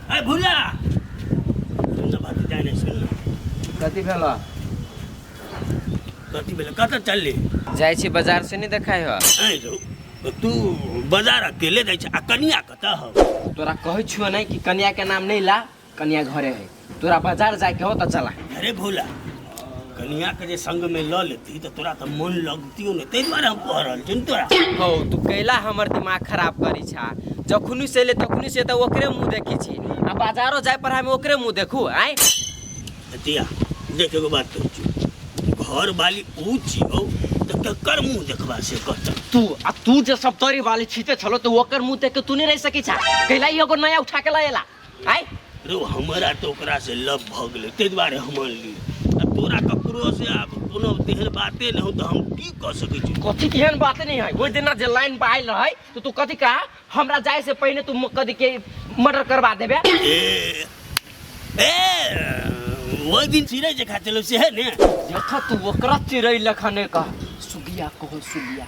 ए भूला, सुन ना भतीजा ने, सुन ना। कथी भेल? कथी भेल? कतऽ चलली? जाइ छी बाजार से, नहीं देखाइ हो? ऐ रौ, तू बाजार अकेले जाइ छै आ कनिया कतऽ हौ? तोरा कहै छियो नहीं कि कन्या के नाम नहीं ला, कन्या घरे है। तोरा बाजार जाके हो तऽ चला। अरे भोला, कनिया के जे संग में लऽ लेती तऽ तोरा तऽ मन लगतियो ने, ताहि दुआरे हम कह रहल छी ने तोरा। हौ, तू कैला हमर दिमाग खराब करी छा? जखुनी से ले तखुनी से तऽ ओकरे मुँह देखी छी, आ बाजारो जाय पर हम ओकरे मुँह देखू आय? दिया देख, एगो बात कहै छी, घर वाली ऊ छियौ तऽ केकर मुँह देखबा से कहत? तू आ तू जे सब तोरी वाली छीते छलो तऽ ओकर मुँह देख के तू नहीं रह सकी छा? कैला ई एगो नया उठा के लएला आय? रो, हमरा तऽ ओकरा से लव भऽ गेलै, ताहि दुआरे हम अनलियै। आ तोरा ककरो से आब कोनो तेहन बाते नहि हो तऽ हम की कऽ सकै छी? कथी केहन बात नहीं है? ओहि दिना जे लाइन पर आयल रहै तो तू कथी कहा, हमरा जाय से पहिने तू कथी के मर्डर करवा देबे। ए ए, ओहि दिन चिड़ै जे खा चलो से है ने। देख, तू ओकरा चिड़ै लेखा नहीं कह, सुगिया कहो, सुगिया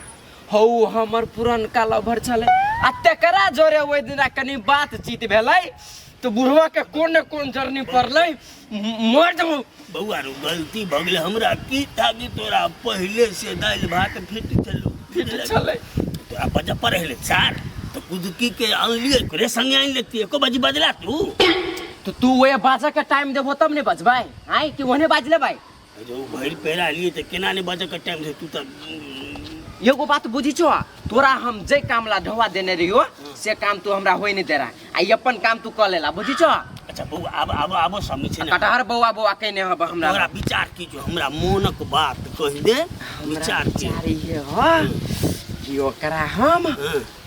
हौ। हमर पुरनका लभर छलै आ तेकरा जोरे ओहि दिना कनि बातचीत भेलै तऽ बुढ़वा के कोन ने कोन जरनी पड़लै, मर जाऊ। बौआ रो, गलती भऽ गेलै हमरा। की था कि तोरा पहिले से दालि भात फिट छलौ। फिट छलै। तोरा बजऽ पर रहलै सार तऽ कुदकी के अनलियै, ओकरे संगे आनि लेती। एको बजी बजला तू? तो तू ओहे बाजऽ के टाइम देबो तब ने बजबै आँय, कि ओहने बाज लेबै? जो भरि पेरा लिए तऽ केना नहि बजऽ के टाइम छै? तू तऽ एगो बात बुझी छो? तोरा हम जे काम ला ढौआ देने रहियो से काम तू हमरा होय नहीं दे रहा, आ ई अपन काम तू कऽ लेला, बुझी छो? अच्छा बौआ, आब आब आब समय छै ने। कटहर बौआ बौआ कहने हब हमरा। तोरा विचार की जो, हमरा मोनक बात कहि दे, विचार की? विचार ये ह कि ओकरा हम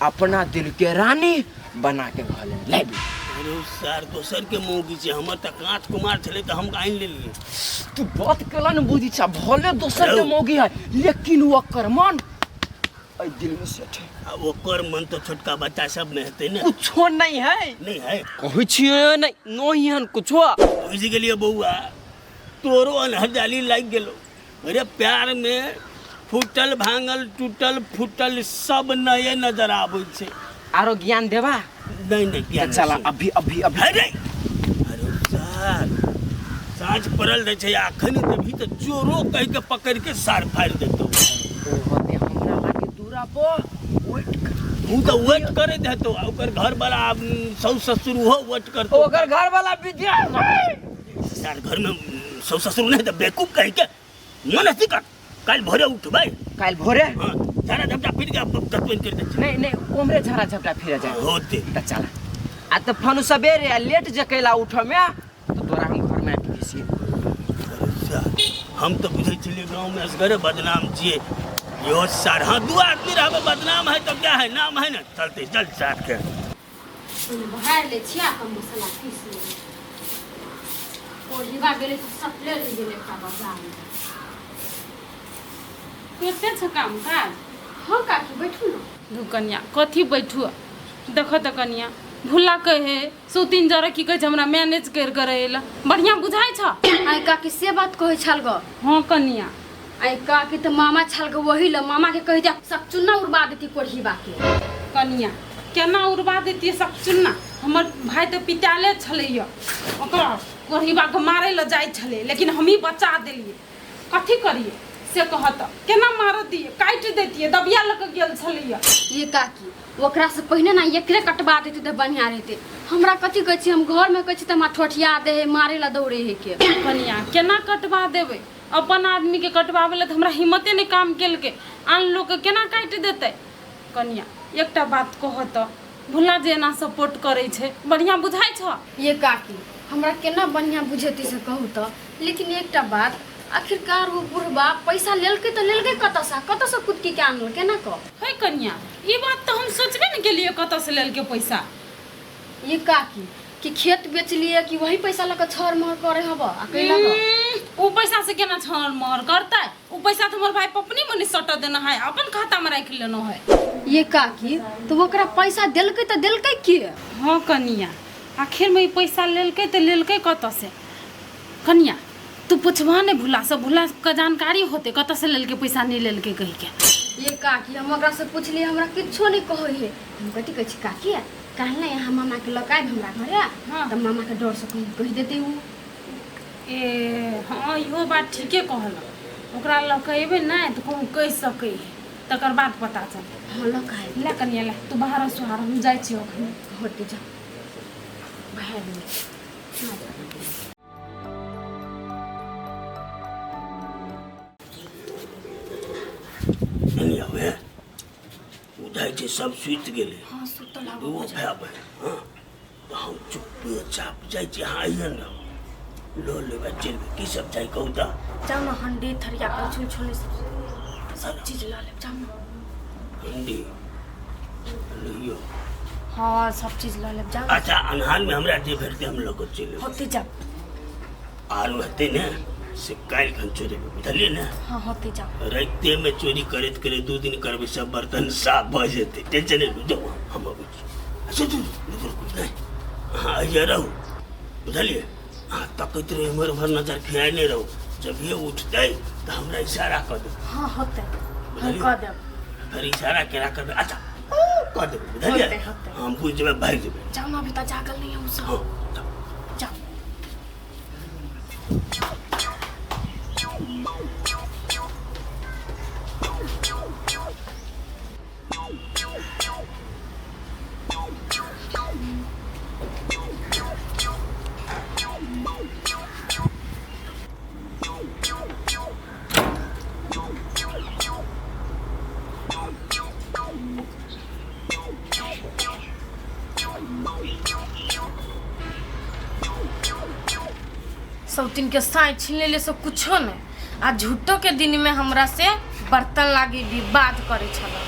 अपना दिल के रानी बना के घर लेबी। अरे सर, दोसर के मौगी छै, हमर तऽ काँच कुमार छलै तऽ हम आनि लेलियै। तू बात केला ने बुझी छा? भले दोसर के रौ। मौगी है, लेकिन ओकर मन एहि दिल में सेठ है। आ ओकर मन तऽ छोटका बच्चा सबमे हेतै ने। कुछो नहीं है। नहीं है? कहै छियै नहीं नहीं हन कुछो। बुझि गेलियै बौआ, तोरो अनहरजाली लागि गेलो। अरे, प्यार में फूटल भांगल टूटल फूटल सब नये नजर आबै छै। आरो ज्ञान देबा? नहीं नहीं, ज्ञान चला। नहीं। अभी अभी अभी। अरे अरे सर, साँझ पड़ल रहै छै, अखन देबही तऽ चोरो कहि के पकड़ि के सार फाड़ि देतौ। होते हमरा लागे दूरा पर वेट कर। उ तऽ वेट करैत हेतौ, आ ओकर घर वाला साउस ससुर ओहो वेट करतौ। ओकर घर वाला विद्या सार, घर में साउस ससुर नहि तऽ बेवकूफ कहि के मन अथी कर। काल्हि भोरे उठबै। काल्हि भोरे? हाँ, झाड़ा झपटा फिर के दतमनि करि दै छी। नहीं नहीं, ओमरे झाड़ा झपटा फिरे जाए। होते। तऽ चला, आ तऽ फनु सबेरे आ लेट जे कैला उठऽ में तऽ तोरा हम घर में अटकी छी। हम तऽ बुझै छलियै गाँव में असगरे बदनाम छियै। यो सार, हाँ, दू आदमी रहबै, बदनाम है तो क्या है, नाम है ना। चलते चल साथ के। ओहिमे बहारि लै छियै आ हम मसाला पीस लेबै। कोढ़ीबा गेलै तऽ सटले रहि गेलै एकटा बाजारमे। करिते छौ काम काज? हँ काकी, बैठू ने। धू कनिया, कथी बैठू? देखऽ तऽ कनिया, भुल्ला कहै सौतीन जरे की कहै छै, हमरा मैनेज करि कऽ रहै लए बढ़िआँ बुझाइ छौ? आइ काकी, से बात कहै छल गऽ? हँ कनिया। आइ काकी, तऽ मामा छल गऽ, वही लए मामाके कहि दे सब चुन्ना उड़बा देती कोढ़ीबा के। कनिया, केना उड़बा देतियै सब चुन्ना? हमर भाय तऽ पिताले छलैया, ओकरा कोढ़ीबाके मारै लए जाइ छलै, लेकिन हमही बचा देलियै। कथी करियै से कहऽ तऽ? केना मारऽ दियै? काटि दैतियै, दबिया लऽ कऽ गेल छलैया। ये काकी, ओकरा से पहिने ने एकरे कटबा देती तऽ बढ़िया रहते। हमरा कथी कहै छी, हम घरमे कहै छी तऽ हमरा ठोठिया दे है, मारे ला दौड़े है के। कनिया, केना कटवा देबै? अपन आदमीके कटवाबै लए तऽ हमरा हिम्मते नहि काम केलकै, आन लोकके केना काटि देतै? कनिया, एकटा बात कहऽ तऽ, भुल्ला जे एना सपोर्ट करै छै, बढ़िआँ बुझाइ छऽ? ये काकी, हमरा केना बढ़िया बुझेती से कहू तऽ? लेकिन एकटा बात, आखिरकार ओ बुढ़बा पैसा लेलकै तऽ लेलकै कतऽसँ? कतऽसँ कुदकी के आनल, केना कऽ? हे कनिया, ई बात तऽ हम सोचबे ने केलियै, कतऽसँ लेलकै पैसा। ये काकी, कि खेत बेचलिए कि वही पैसा लऽ कऽ छर महर करे हब आ कैला कऽ? उ पैसा से केना छर महर करतै? उ पैसा तऽ हमर भाई पपनी मनी सटा देना है, अपन खाता में राखि लेना है। ये काकी, तऽ ओकरा पैसा देलकै तऽ देलकै के? हाँ कनिया, आखिर में ई पैसा लेलकै तऽ लेलकै कतऽ से? कनिया, तू पुछबह ने भुला से, भुला के जानकारी होते कतऽ से लेलकै पैसा, नहीं लेलकै कहि के। ये काकी, हम ओकरा से पुछलिए, हमरा किछो नहीं कहै है। हम कथी कहै छी काकी? काल्हि ने यहाँ मामा के लऽ कऽ आबि हमरा घरे। हाँ। तऽ मामा के डर से कहीं कहि देतै उ। ए हाँ, इहो बात ठीके कहलक। ओकरा लऽ कऽ एबै नहि तऽ कहूँ कहि सकै है, तकर बाद पता चलतै। हाँ, लऽ कऽ आबि। ले कनिया ले, तू बाहर सुहार, हम जाइ छी अखन। होते जा, बाहर में। नहीं आवे, बुझाइ छै सब सुति गेलै। हाँ, सुतल आबो। दूगो भाय बहिन। हाँ, तऽ हम चुप्पे चाप जाइ छी। अहाँ अइहे ने, लऽ लेबै, चलि जेबै। की सब चाही कहू तऽ? जाउ ने, हंडी थरिया करछुल छोलनी सब सब चीज लऽ लेब, जाउ ने। हंडी लइयो। हाँ, सब चीज लऽ लेब, जाउ। अच्छा, अन्हारमे हमरा जे भेटतै हम लऽ कऽ चलि एबै। होते जाउ। आरो हेतै ने से काल्हि खन चोरेबै, बुझलियै ने? हाँ, होते जाउ। रातिमे चोरी करैत करैत 2 दिन करबै, सब बर्तन साफ भऽ जेतै, टेंशन नहि। जाउ, हम अबै छी। अच्छा, रुकू रुकू, नहि, अहाँ अइए रहू, बुझलियै? अहाँ तकैत रहू, एम्हर उम्हर नजर खियाइ नहि रहू। जब ये उठतै तऽ हमरा इशारा कऽ देबै। हाँ, होते, हम बुझलियै? कऽ देब। फेर इशारा केना करबै? अच्छा, कऽ देबै, बुझलियै? होतै, होतै। हम बुझि जेबै, भागि जेबै। जाउ ने, अभी तऽ जागल नहीं है उ सब। हँ, जाउ। जाउ। सौतीन के साँइ छीन लेले से कुछो नहीं, आ झूठो के दिन में हमरा से बर्तन लागी विवाद करे छल।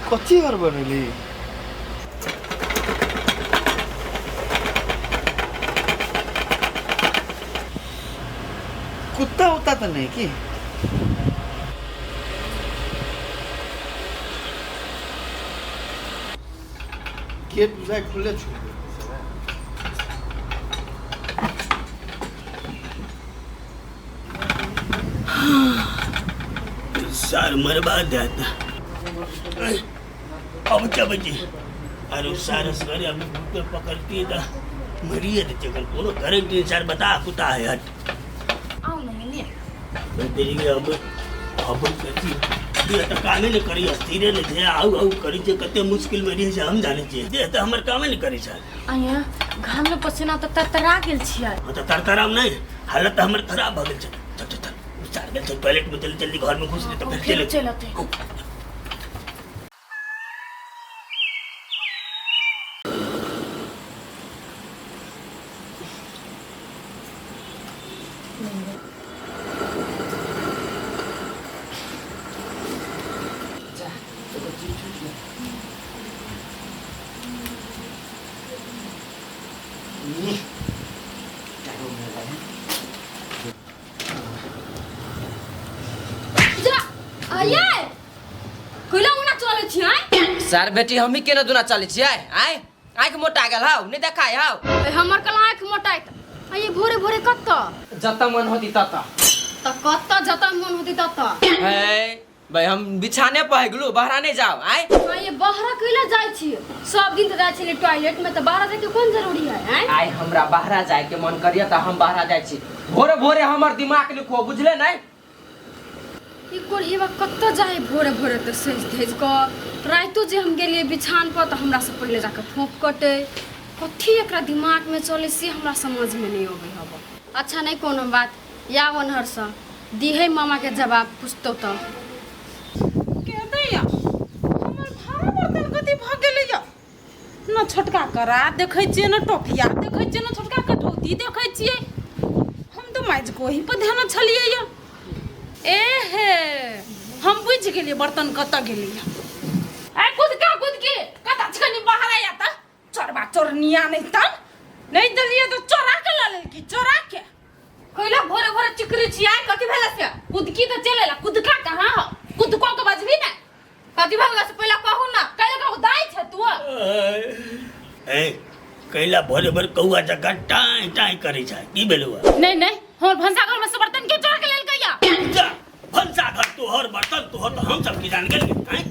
कथी घर बनेली? कुत्ता उत्ता तऽ नहीं की? गेट बुझाइ खुले छू। सार मरबा देत। अब जब जी अरे सार सरे अभी भूत पकड़ती है तो मरिए देते। अगर कोनो गारंटी नहीं। सार बता, कुत्ता है, हट। आउ ने ने। मैं तेरी के अब अब कथी ये तो कामे नहीं करी, स्थिरे नहीं थे, आउ आउ करी छे, कते मुश्किल में रही छै हम जाने छियै। जे तऽ हमर कामे नहीं करी छै। आया घाम में पसीना तऽ तरतरा गेल छियै। हाँ, तऽ तरतराम नहीं, हालत तऽ हमर खराब भऽ गेल छै। चल चल चल, सार गेल छै टॉयलेट में, जल्दी जल्दी घर में घुस नहीं तऽ फेर फेर चलि चलि अतै। जा, एगो चीज छूटि गेल। जा आये, कोइला उना चलै छियै? सार बेटी, हमही केना दुना चलै छियै? आय आँखि मोटा गेल हौ, नहि देखाय हौ? ए, हमर कला आँखि मोटाइत? आये, भोरे भोरे कतऽ? जतऽ मन होती ततऽ। तऽ कतऽ जतऽ मन होती ततऽ? हे भाई, हम बिछाने पर गेलू, बहरा नहि जाओ आय। आये, बहरा कैला जाइ छियै? सब दिन तऽ जाइ छियै टॉयलेट में, तऽ बाहर जाइके कोन जरूरी है? आँय? आइ हमरा बहरा जायके मन करिए तऽ हम बहरा जाइ छी। भोरे भोरे हमर दिमाग लिखो, बुझले नहि? ई कोढ़ीबा कतऽ जाइ भोरे भोरे तऽ सजि धजि कऽ? रातिो जे हम गेलियै बिछान पर तऽ हमरा से पहिले जाकऽ फोंफ कटै। कथी एकरा दिमागमे चलै से हमरा समझमे नहि अबै हब। अच्छा, नहि कोनो बात, या ओनहरसँ दिहै मामाके जवाब पूछतौ तऽ। के दैया, हमर भाड़ा बर्तन कथी भऽ गेलैया? न छोटका करा देखै छियै, न टोपिया देखै छियै, न छोटका कटौती देखै छियै। हम तऽ माजि कऽ ओही पर ध्यान छलियै या। ए हे, हम बुझि गेलियै बर्तन कतऽ गेलैया। आइ कुदका कुदकी। चोरबा चोरनिया नहीं तन नहीं देलिए तो चोरा के ल लेलकी चोरा के। कैला भोरे भोरे चिकरी छियै कथी भेला से? कुदकी तो चलेला, कुदका कहाँ हो? कुदको के बजबी ना। कथी भेला से पहला कहू ना। कैला कहू दाई छे तू। ए कैला भोरे भोरे कौआ जकाँ टाँय टाँय करै छै, की भेलौ? नहीं नहीं, हमर भनसा घर में से बर्तन के चोरा के लेलकै या? जा भनसा घर तोहर बर्तन तोहर तो हम सब की जान गेलियै हैं?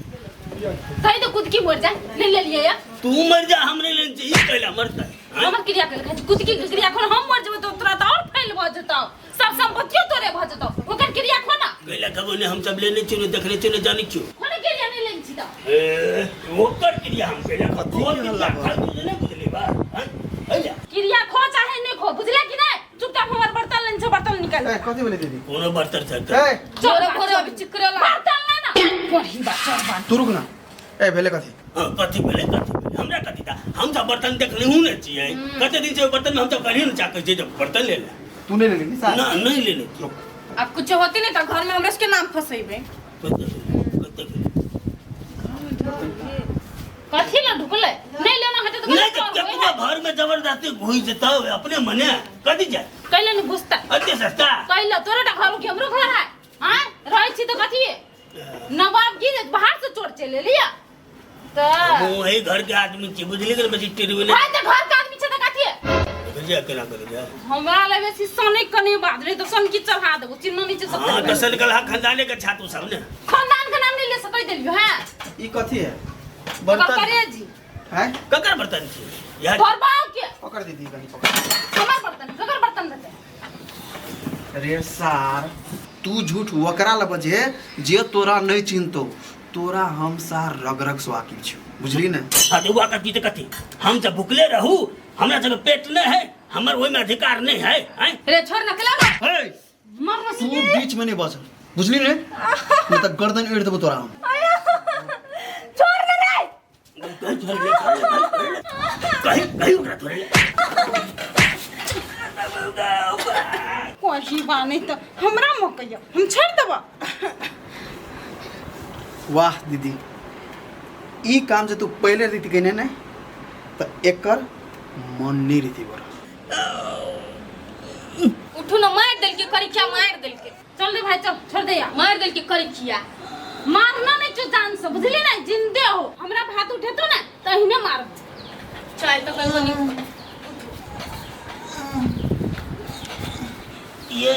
कहीं तो कुदकी मर जाए नहीं ले लिए या। तू मर जा, हमरे लेन छै, ई कैला मरतै हैं? हमर क्रिया के खाइ कुदकी के क्रिया खोल, हम मर जेबै तो तोरा तो और फैल भ जेतौ, सब संपत्तियो तोरे भ जेतौ। ओकर क्रिया खो ना। कैला खबो ने हम सब लेने छियो, देखने छियो, जानै छियो। कोन क्रिया नहीं लेने छी त? ए ओकर क्रिया हम कैला कथी तोहर के क्रिया हल्ला भऽ फालतू जे नहि बुझली बा हैं? हैया क्रिया खो चाहे नहीं खो, बुझले कि नहीं? चुपचाप हमर बर्तन लेने छो, बर्तन निकाल। ए कथी भेलै दीदी? कोनो बर्तन छै ए भोरे भोरे अभी चिकरेला। बर्तन ले ना कोढ़ी बा चोरबा। तू रुक ना। ए भेलै कथी? हां कथी भेलै कथी भेलै हमरा कथी ता, हम सब बर्तन देखले हूं ने छियै। कते दिन से बर्तन में हम सब कहियो ने चाकै छियै जब बर्तन ले ले। तू नहीं लेली सा? ना नहीं लेने छियै। अब कुछ होती नहीं तो घर में हमरा के नाम फसेबे। कते कते कथी ला ढुकले? नहीं लेना हटे तो नहीं तो केकरो घर में जबरदस्ती घुस जेतौ अपने मने कथी जाय? कैला न घुसता? अते सस्ता कैला तोरा टा घर के हमरो घर है हां रहै छी तो कथी नवाब की बाहर से चोर चले लिया त हम वही घर के आदमी छी बुझली गेल बेसी टिरबेले। भाई त घर के आदमी छै त कथी बुझलियै केना करै छै? हमरा ले बेसी सने कने बात नहीं तो सन की चढ़ा देबो चिन्नो नीचे सब। हां तो सन कलहा खानदाने के छातु सब ने खानदान के नाम नहीं ले सकै देलियो हैं। ई कथी है? बर्तन बर्तन करे जी हैं? ककर बर्तन छी यार? तोर बाप के पकड़ दीदी कनी पकड़। हमर बर्तन ककर बर्तन रहते? रे सार तू झूठ वकरा ल बजे जे तोरा नहीं चिन्हतो, तोरा हम सार रग रग स्वाकिल छु, बुझली ने? हां तो हुआ कथी त कथी, हम सब भुखले रहू, हमरा सब पेट नहीं है, हमर ओय में अधिकार नहीं है हैं? रे छोड़ न केला ना। हे मर तू बीच में नहीं बज, बुझली ने? नहीं त गर्दन एड़ देबो तोरा हम। छोड़ न रे। कहीं छोड़ ले, कहीं कहीं ओकरा छोड़ ले। कोही बा नहीं तो हमरा मकैया हम छोड़ देबो। वाह दीदी, ई काम जे तू पहले रीति केने ने त एकर मन नहीं रीति बरा। उठू न मार देलके करिखिया, मार देलके। चल रे भाई चल, छोड़ दे यार। मार देलके करिखिया। मारना नहीं छो जान से, बुझली ना? जिंदे हो हमरा भात उठेतो ना तहिने मारब। चल तो कहीं नहीं। ये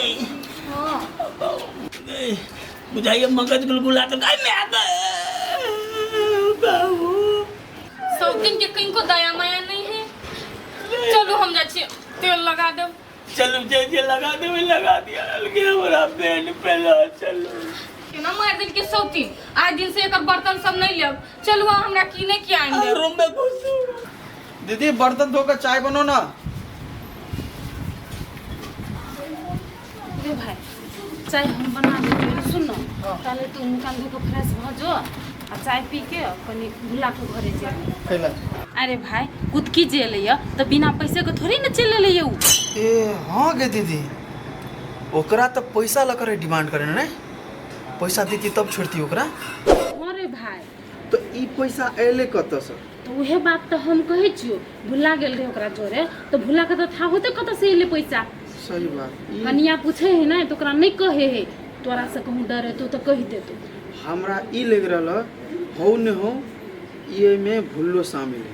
बुझाइए मगज गुलगुला तो गाय में आता बाबू। सब दिन के कहीं को दया माया नहीं है। चलो हम जा छी तेल लगा दे। चलो जे जे लगा दे लगा दिया लेकिन हमरा पेट पे ला चलो। केना मार दिल के सौती आज दिन से एकर बर्तन सब नहीं लेब। चलो हमरा की नहीं की आइन दे। रूम में घुसू। दीदी बर्तन धोकर चाय बनो ना। रे भाई चाय हम बना देते, सुन ना पहले तू निकाल धो के फ्रेश भ जो आ चाय पी के कनी भुला के घरे जा। कैला? अरे भाई कुदकी जे एलैया त बिना पैसे के थोड़ी न चल एलैया उ। ए हां गे दीदी, ओकरा त पैसा ल करे डिमांड करे ने, पैसा देती तब छोड़ती ओकरा। हां रे भाई तो ई पैसा एले कत से? तो उहे बात त हम कहै छियो, भुला गेल रहे ओकरा जोरे तो भुला के त था होते कत से एले पैसा। सही बात। कनिया पूछे है ना तो ओकरा नहीं कहे है, तोरा से कहूँ डर है तो कह देतो। हमरा ई लग रहल हो न हो ये में भुल्लो शामिल है।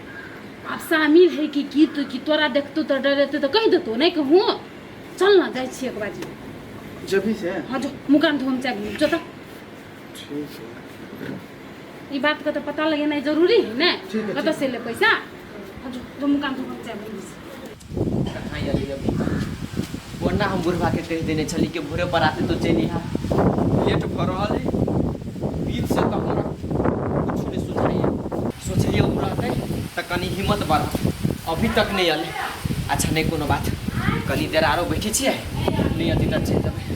अब शामिल है कि तो कि तोरा देखतो तो डर रहते तो कह देतो नहीं कहूँ। चल ना जाय छी एक बाजी जब से। हाँ जो मुकान धोम चाय जो तो ठीक है। ई बात का तो पता लगे नहीं जरूरी है ना कत से ले पैसा। हाँ जो जो मुकान धोम चाय बनी कहाँ आइली अभी वरना हम बुढ़वा के कह देने छली कि भोरे पर आते तो चली हा। लेट भ रहल है बीच से तो हमरा कुछ नहीं सुझाइए। सोचलिए उ रहते त कनी हिम्मत बढ़ा, अभी तक नहीं आले। अच्छा नहीं कोनो बात, कनी देर आरो बैठे छियै, नहीं अति त चलि जेबै।